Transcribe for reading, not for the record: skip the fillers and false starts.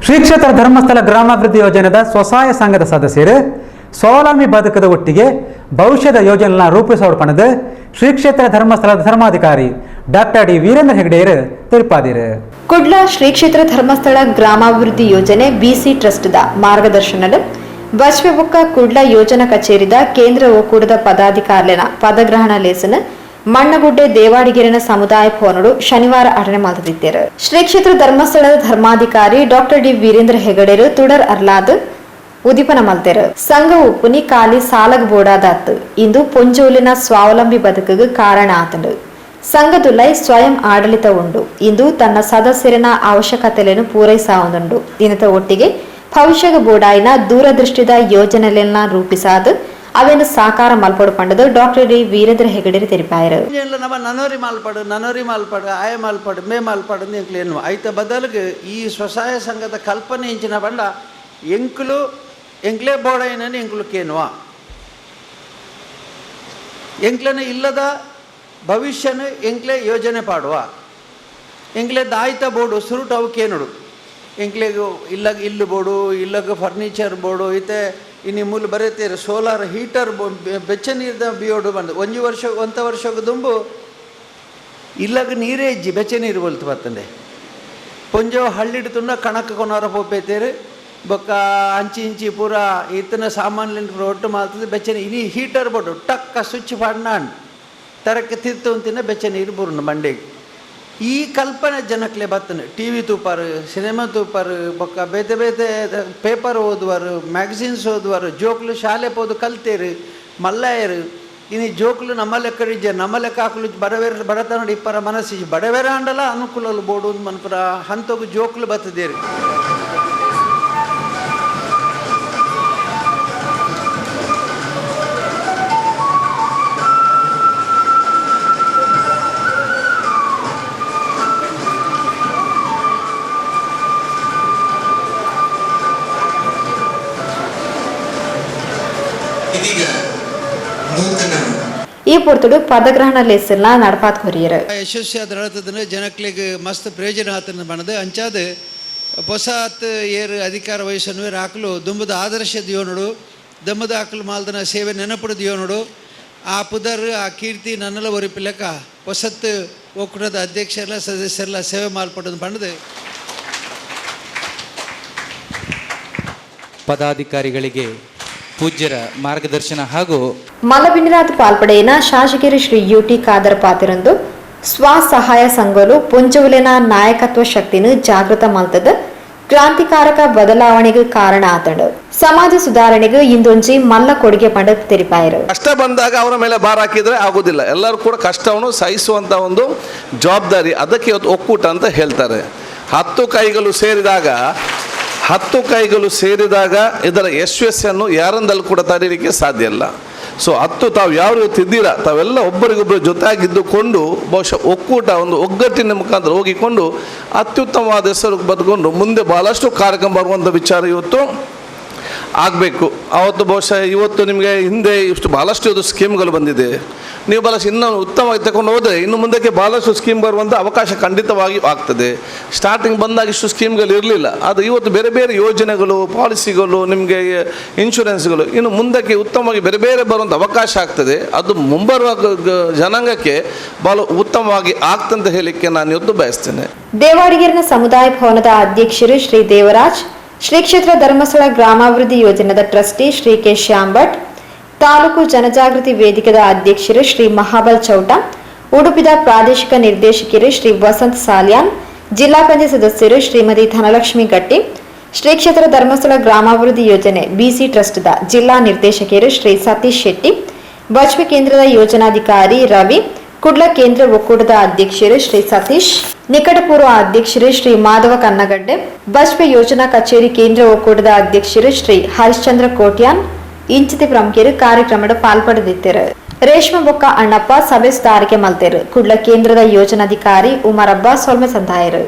Shri ಕ್ಷೇತ್ರ ಧರ್ಮಸ್ಥಳ ಗ್ರಾಮಾಭಿವೃದ್ಧಿ ಯೋಜನೆದ ಸ್ವಸಹಾಯ ಸಂಘದ ಸದಸ್ಯರು ಸ್ವಾವಲಂಬಿ ಬದುಕದ ಒಟ್ಟಿಗೆ ಭವಿಷ್ಯದ ಯೋಜನೆಯನ್ನು ರೂಪಿಸೋಡ್ಪಣದು ಶ್ರೀ ಕ್ಷೇತ್ರ ಧರ್ಮಸ್ಥಳದ ಧರ್ಮಾಧಿಕಾರಿ ಡಾಕ್ಟರ್ ಡಿ ವೀರೇಂದ್ರ ಹೆಗ್ಡೆಯರು ತಿಳಿಪಾದಿರು. ಕುಡ್ಲ ಶ್ರೀ ಕ್ಷೇತ್ರ ಧರ್ಮಸ್ಥಳ ಗ್ರಾಮಾಭಿವೃದ್ಧಿ ಯೋಜನೆ ಬಿಸಿ ಟ್ರಸ್ಟ್ದ ಮಾರ್ಗದರ್ಶನದ ಬಜ್ಪೆ ಬೊಕ್ಕ ಕುಡ್ಲ ಯೋಜನಾ ಕಚೇರಿದ ಕೇಂದ್ರ ಒಕ್ಕೂಟದ ಪದಾಧಿಕಾರಿನ ಪದಗ್ರಹಣ ಲೇಸನ ಮಣ್ಣಗುಡ್ಡೆ ದೇವಾಡಿಗೆರೆನ ಸಮುದಾಯ ಭವನಡು ಶನಿವಾರ ಅಟನೆ ಮಲ್ತಿದ್ದರು. ಶ್ರೀ ಕ್ಷೇತ್ರ ಧರ್ಮಸ್ಥಳದ ಧರ್ಮಾಧಿಕಾರಿ ಡಾಕ್ಟರ್ ಡಿ ವೀರೇಂದ್ರ ಹೆಗಡೆರು ತುಡರ್ ಅರ್ಲಾದ್ ಉದಿಪನ ಮಲ್ತೆರು. ಸಂಘ ಉಪ್ಪುನಿ ಖಾಲಿ ಸಾಲಗ್ ಬೋಡಾದಾತ್ ಇಂದು ಪೊಂಜೋಲಿನ ಸ್ವಾವಲಂಬಿ ಬದುಕಿಗೆ ಕಾರಣ ಆತಂಡು. ಸಂಘದುಲೈ ಸ್ವಯಂ ಆಡಳಿತ ಉಂಡು. ಇಂದು ತನ್ನ ಸದಸ್ಯರಿನ ಅವಶ್ಯಕತೆಗಳನ್ನು ಪೂರೈಸಾವುದುಂಡು. ದಿನದ ಒಟ್ಟಿಗೆ ಭವಿಷ್ಯದ ಬೋಡಾಯಿನ ದೂರದೃಷ್ಟಿದ ಯೋಜನೆಗಳನ್ನ ರೂಪಿಸಾದು ಅವೇನು ಸಾಕಾರ ಮಲ್ಪಡು ಪಂಡದು ಡಾಕ್ಟರ್ ಡಿ ವೀರೇಂದ್ರ ಹೆಗಡೆ ತೆರಿಪಾಯರು. ನಮ್ಮ ನನೋರಿ ಮಾಲ್ಪಾಡು, ನನೋರಿ ಮಾಲ್ಪಾಡು, ಆಯ ಮಾಲ್ಪಾಡು, ಮೇ ಮಾಲ್ಪಾಡು ಎಂಕ್ಲು ಎನ್ನುವ ಐತ ಬದಲಿಗೆ ಈ ಸ್ವಸಹಾಯ ಸಂಘದ ಕಲ್ಪನೆ ಇಂಚಿನ ಬಂಡ ಎಂಕ್ಲು ಎಂಕ್ಲೇ ಬೋಡೈನని ಎಂಕ್ಲು ಕೇನುವ ಎಂಕ್ಲನ ಇಲ್ಲದ ಭವಿಷ್ಯನ ಎಂಕ್ಲೆ ಯೋಜನೆ ಪಾಡುವ ಎಂಕ್ಲೆ ದಾಯ್ತ ಬೋಡು ಸುರುಟು ಅವು ಕೇನುಡು. ಎಂಕ್ಲೆಗ್ ಇಲ್ಲಗ ಇಲ್ಲು ಬೋಡು, ಇಲ್ಲಗ ಫರ್ನಿಚರ್ ಬೋಡು. ಇತ್ತೆ ಇನ್ನು ಮೂಲು ಬರೆತೀರು ಸೋಲಾರ್ ಹೀಟರ್ ಬೆಚ್ಚ ನೀರ್ದ ಬಿಯೋಡು ಬಂದು ಒಂಜಿ ವರ್ಷ ಒಂತ ವರ್ಷಕ್ಕೆ ದುಂಬು ಇಲ್ಲಗ ನೀರೇ ಇಜ್ಜಿ, ಬೆಚ್ಚ ನೀರು ಬೊಲ್ತು ಬತ್ತಂದೆ. ಪೊಂಜೋ ಹಳ್ಳಿಡ್ ತುಂಡ ಕಣಕ್ ಕೊನಾರ ಪೋಪೇತೇರು. ಬೊಕ್ಕ ಅಂಚಿ ಇಂಚಿ ಪೂರ ಇತ್ತನ ಸಾಮಾನ್ಲಿನ ಪೂರ ಒಟ್ಟು ಮಾಲ್ತದೆ. ಬೆಚ್ಚ ಇನಿ ಹೀಟರ್ ಬೋಡು, ಟಕ್ಕ ಸ್ವಿಚ್ ಪಾಡ್ನಾಂಡ್ ತರಕ್ಕೆ ತಿರ್ತು ಅಂತಿನ ಬೆಚ್ಚ ನೀರು ಬುರುಂಡು ಮಂಡೆಗೆ. ಈ ಕಲ್ಪನೆ ಜನಕ್ಲೆ ಬತ್ತನೆ. ಟಿವಿ ತೂಪಾರು, ಸಿನಿಮಾ ತೂಪಾರು, ಬೊಕ್ಕ ಬೇತೆ ಬೇತೆ ಪೇಪರ್ ಓದುವರು, ಮ್ಯಾಗಝಿನ್ಸ್ ಓದುವರು. ಜೋಕ್ಲು ಶಾಲೆ ಪೋದು ಕಲ್ತೇರು, ಮಲ್ಲಾಯರು. ಇನಿ ಜೋಕ್ಲು ನಮ್ಮ ಲೆಕ್ಕ ಇಜ್ಜೆ, ನಮ್ಮ ಲೆಕ್ಕ ಹಾಕಲು ಬಡವೇರ ಬಡತನ ಇಪ್ಪರ ಮನಸ್ಸಿಜ್ಜಿ. ಬಡವೇರ ಅಂಡಲ ಅನುಕೂಲలు ಬೋಡು ಮನ್ಪುರ ಹಂತೋಗು ಜೋಕ್ಲು ಬತ್ತದೇರು. ಇದೀಗ ನೂತನ ಈ ಪೊರ್ತುಡು ಪದಗ್ರಹಣ ಲೇಸನ್ನ ನಡಪಾತ್ ಕೊರಿಯರು. ಯಶಸ್ವಿ ಆದ ಜನಕ್ಲೆಗ್ ಮಸ್ತ್ ಪ್ರಯೋಜನ ಆತನ ಬಣದ ಅಂಚಾದ ಹೊಸಾತ್ ಏರು ಅಧಿಕಾರ ವಹಿಸನ್ವೇರು ಹಾಕಲು ದುಂಬದ ಆದರ್ಶ ದಿಯೋನುಡು, ದಮ್ಮದ ಹಾಕಲು ಮಾಲ್ದನ ಸೇವೆ ನೆನಪುಡು ದಿಯೋನುಡು. ಆ ಪುದರ್ ಆ ಕೀರ್ತಿ ನನ್ನೆಲ್ಲ ಒರಿಪಿಲೆಕ್ಕ ಹೊಸತ್ತು ಒಕ್ಕೂಟದ ಅಧ್ಯಕ್ಷರೆಲ್ಲ ಸದಸ್ಯರೆಲ್ಲ ಸೇವೆ ಮಾಲ್ಪಡೋದು ಬಣ್ಣದು. ಪದಾಧಿಕಾರಿಗಳಿಗೆ ಪೂಜ್ಯರ ಮಾರ್ಗದರ್ಶನ ಹಾಗೂ ಮಲಬಿನಿರಾತ್ ಪಾಲ್ಪಡೆಯನ ಶಾಸಕರು ಶ್ರೀ ಯುಟಿ ಖಾದರ್ ಪಾತಿರಂದು ಸ್ವಸಹಾಯ ಸಂಘಲು ಪೊಂಜುವುಲೆನ ನಾಯಕತ್ವ ಶಕ್ತಿನ ಜಾಗೃತ ಮಲ್ತದ ಕ್ರಾಂತಿಕಾರಕ ಬದಲಾವಣೆಗೆ ಕಾರಣ ಆತಂಡು. ಸಮಾಜ ಸುಧಾರಣೆಗೆ ಇಂದೊಂಜಿ ಮಲ್ಲ ಕೊಡುಗೆ ಪಂಡ ತೆರಿಪಾಯರು. ಕಷ್ಟ ಬಂದಾಗ ಅವರ ಮೇಲೆ ಭಾರ ಹಾಕಿದರೆ ಆಗೋದಿಲ್ಲ. ಎಲ್ಲರೂ ಕೂಡ ಕಷ್ಟವನ್ನು ಸಹಿಸುವಂಥ ಒಂದು ಜವಾಬ್ದಾರಿ, ಅದಕ್ಕೆ ಇವತ್ತು ಒಕ್ಕೂಟ ಅಂತ ಹೇಳ್ತಾರೆ. 10 ಕೈಗಳು ಸೇರಿದಾಗ, 10 ಕೈಗಳು ಸೇರಿದಾಗ ಇದರ ಯಶಸ್ಸನ್ನು ಯಾರಿಂದಲೂ ಕೂಡ ತರೀಲಿಕ್ಕೆ ಸಾಧ್ಯ ಇಲ್ಲ. ಸೊ 10 ತಾವು ಯಾವ ರೀತಿ ಇದ್ದೀರಾ, ತಾವೆಲ್ಲ ಒಬ್ಬರಿಗೊಬ್ಬರು ಜೊತೆಯಾಗಿದ್ದುಕೊಂಡು ಬಹುಶಃ ಒಕ್ಕೂಟ ಒಂದು ಒಗ್ಗಟ್ಟಿನ ಮುಖಾಂತರ ಹೋಗಿಕೊಂಡು ಅತ್ಯುತ್ತಮವಾದ ಹೆಸರು ಬದುಕೊಂಡು ಮುಂದೆ ಭಾಳಷ್ಟು ಕಾರ್ಯಕ್ರಮ ಬರುವಂಥ ವಿಚಾರ ಇವತ್ತು ಆಗಬೇಕು. ಆವತ್ತು ಬಹುಶಃ ಇವತ್ತು ನಿಮಗೆ ಹಿಂದೆ ಇಷ್ಟು ಭಾಳಷ್ಟು ಇವತ್ತು ಸ್ಕೀಮ್ಗಳು ಬಂದಿದೆ. ನೀವು ಭಾಳಷ್ಟು ಇನ್ನೂ ಉತ್ತಮವಾಗಿ ತಗೊಂಡು ಹೋದರೆ ಇನ್ನು ಮುಂದಕ್ಕೆ ಭಾಳಷ್ಟು ಸ್ಕೀಮ್ ಬರುವಂಥ ಅವಕಾಶ ಖಂಡಿತವಾಗಿಯೂ ಆಗ್ತದೆ. ಸ್ಟಾರ್ಟಿಂಗ್ ಬಂದಾಗ ಇಷ್ಟು ಸ್ಕೀಮ್ಗಳು ಇರಲಿಲ್ಲ. ಅದು ಇವತ್ತು ಬೇರೆ ಬೇರೆ ಯೋಜನೆಗಳು, ಪಾಲಿಸಿಗಳು, ನಿಮಗೆ ಇನ್ಶೂರೆನ್ಸ್ಗಳು ಇನ್ನು ಮುಂದಕ್ಕೆ ಉತ್ತಮವಾಗಿ ಬೇರೆ ಬೇರೆ ಬರುವಂಥ ಅವಕಾಶ ಆಗ್ತದೆ. ಅದು ಮುಂಬರುವ ಜನಾಂಗಕ್ಕೆ ಭಾಳ ಉತ್ತಮವಾಗಿ ಆಗ್ತಂತ ಹೇಳಲಿಕ್ಕೆ ನಾನು ಇವತ್ತು ಬಯಸ್ತೇನೆ. ದೇವಾಡಿಗೆರೆನ ಸಮುದಾಯ ಭವನದ ಅಧ್ಯಕ್ಷರು ಶ್ರೀ ದೇವರಾಜ್, ಶ್ರೀ ಕ್ಷೇತ್ರ ಧರ್ಮಸ್ಥಳ ಗ್ರಾಮಾಭಿವೃದ್ಧಿ ಯೋಜನೆದ ಟ್ರಸ್ಟಿ ಶ್ರೀ ಕೆ ಶ್ಯಾಮ್ ಭಟ್, ತಾಲೂಕು ಜನಜಾಗೃತಿ ವೇದಿಕೆದ ಅಧ್ಯಕ್ಷರು ಶ್ರೀ ಮಹಾಬಲ್ ಚೌಟ, ಉಡುಪಿದ ಪ್ರಾದೇಶಿಕ ನಿರ್ದೇಶಕರು ಶ್ರೀ ವಸಂತ್ ಸಾಲ್ಯಾನ್, ಜಿಲ್ಲಾ ಪಂಚಾಯತ್ ಸದಸ್ಯರು ಶ್ರೀಮತಿ ಧನಲಕ್ಷ್ಮಿ ಗಟ್ಟಿ, ಶ್ರೀ ಕ್ಷೇತ್ರ ಧರ್ಮಸ್ಥಳ ಗ್ರಾಮಾಭಿವೃದ್ಧಿ ಯೋಜನೆ ಬಿಸಿ ಟ್ರಸ್ಟ್ದ ಜಿಲ್ಲಾ ನಿರ್ದೇಶಕರು ಶ್ರೀ ಸತೀಶ್ ಶೆಟ್ಟಿ, ಬಜ್ಪೆ ಕೇಂದ್ರದ ಯೋಜನಾಧಿಕಾರಿ ರವಿ, ಕುಡ್ಲ ಕೇಂದ್ರ ಒಕ್ಕೂಟದ ಅಧ್ಯಕ್ಷರು ಶ್ರೀ ಸತೀಶ್, ನಿಕಟಪೂರ್ವ ಅಧ್ಯಕ್ಷರು ಶ್ರೀ ಮಾಧವ ಕನ್ನಗಡ್ಡೆ, ಬಜ್ಪೆ ಯೋಜನಾ ಕಚೇರಿ ಕೇಂದ್ರ ಒಕ್ಕೂಟದ ಅಧ್ಯಕ್ಷರು ಶ್ರೀ ಹರಿಶ್ಚಂದ್ರ ಕೋಟ್ಯಾನ್ ಇಂಚಿತಿ ಪ್ರಮುಖರು ಕಾರ್ಯಕ್ರಮದ ಪಾಲ್ಪಡೆದಿದ್ದರು. ರೇಷ್ಮಾ ಬೊಕ್ಕ ಅಣ್ಣಪ್ಪ ಸಭೆ ಸುಧಾರಿಕೆ ಮಲ್ತೇರು. ಕುಡ್ಲ ಕೇಂದ್ರದ ಯೋಜನಾಧಿಕಾರಿ ಉಮರಬ್ಬ ಸೊಲ್ಮೆ ಸಂದಾಯರು.